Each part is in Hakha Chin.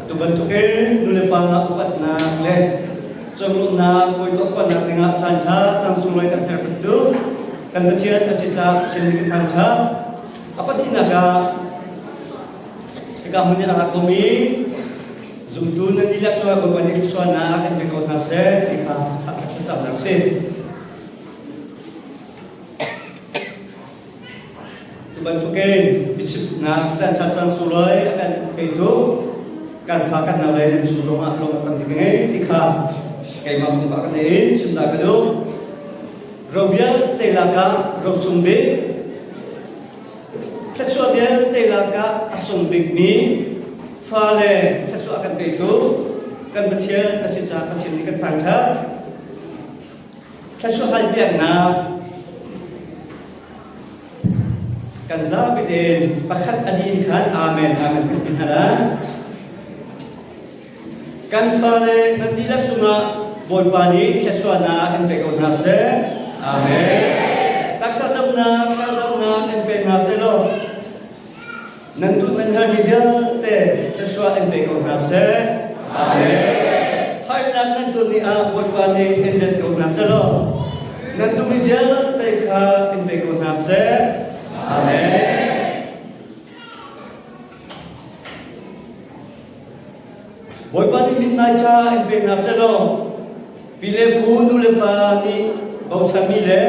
Tu bantukin nulepa upatnak le conglawmhnak bawi tuah khawhnak dingah caan ṭha caan sunglawi kan ser bantuk kan Pathian a si caah Pathian nih kan thangṭhat. A pahnihnak ah hika hmun i a ra khomi zumtu nan dihlak cungah Bawipa nih thluachuahnak in pe ko hna seh ti kha thlacamnak a si. Cu bantukin biachimnak caanṭha caan sunglawi a kan petu kan fa kan nau le nan chung zongah lawm tam bik ngei ti kha keimah pumpak ka in chim ta ka duh. Ro vialte lakah ro sung bik, thluachuah vialte lakah a sung bikmi fale thluachuah kan petu kan Pathian a si caah Pathian nih kan thangṭhat. Thluachuah halpiaknak kan zapi tein pakhat a dih khan amen amen kan ti hna lai. Kan fale nan dihlak cungah Bawipa nih thluachuahnak in pe ko hna seh. Amen. Taksa damnak, thlarau damnak in pe hna seh law Nan duh nan hngalmi vialte thluachuah in pe ko hna seh. Amen. Harnak nan ton ni ah Bawipa nih in let ko hna seh law nan duhmi vialte kha in pe ko hna seh. Amen. Bawipa nih mithmai ṭha in pe hna seh law pi le pu nu le pa nih bochanmi le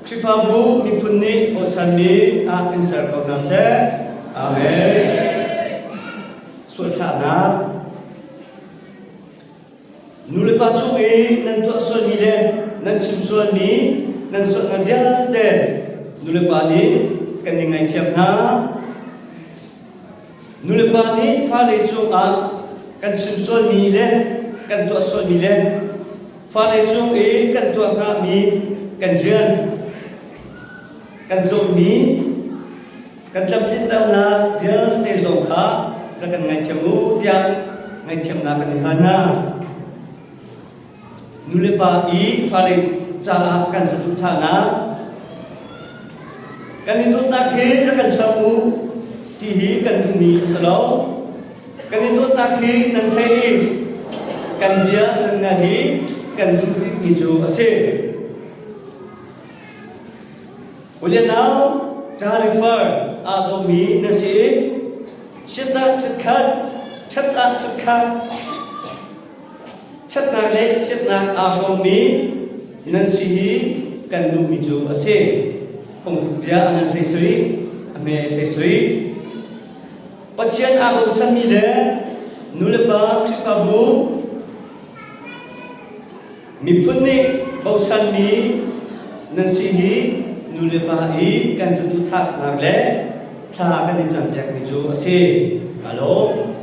Khrihfabu miphun nih bochanmi ah in ser ko hna seh. Amen. Sualthlahnak Nu le pa cung i nan tuah sualmi le nan chim sualmi nan sualnak vialte nu le pa nih kan in ngaithiam hna. Nulepa nih fale cungah kan chim sualmi le kan tuah sualmi le fale cung i kan tuah hngami kan rian, kan dawtmi, kan tlamtlinternak vialte zong kha rak kan ngaithiam u tiah ngaihthiamnak kan in hal hna. Nulepa i fale caah kan saduhthahnak kan i dawtnak hi rak kan cham u ti hi kan duhmi a si lo. Kan i dawtnak hi nan thei i kan bia nan ngai hi kan duh bikmi cu a si. U le nau, ṭa le far aa dawmi na si i chiat ah chiatkhat, ṭhat ah chiatkhat, Ṭhatnak le chiatnak aa hrawmmi nan si hi kan duhmi cu a si. Phungthluk bia a ngan hlei sui, a hme hlei sui. Pathian aa bochanmi le nulepa Khrihfabu miphun nih bochanmi nan si hi nulepa i kan saduhthahnak le thla kan i campiakmi cu a si. Ka lawm.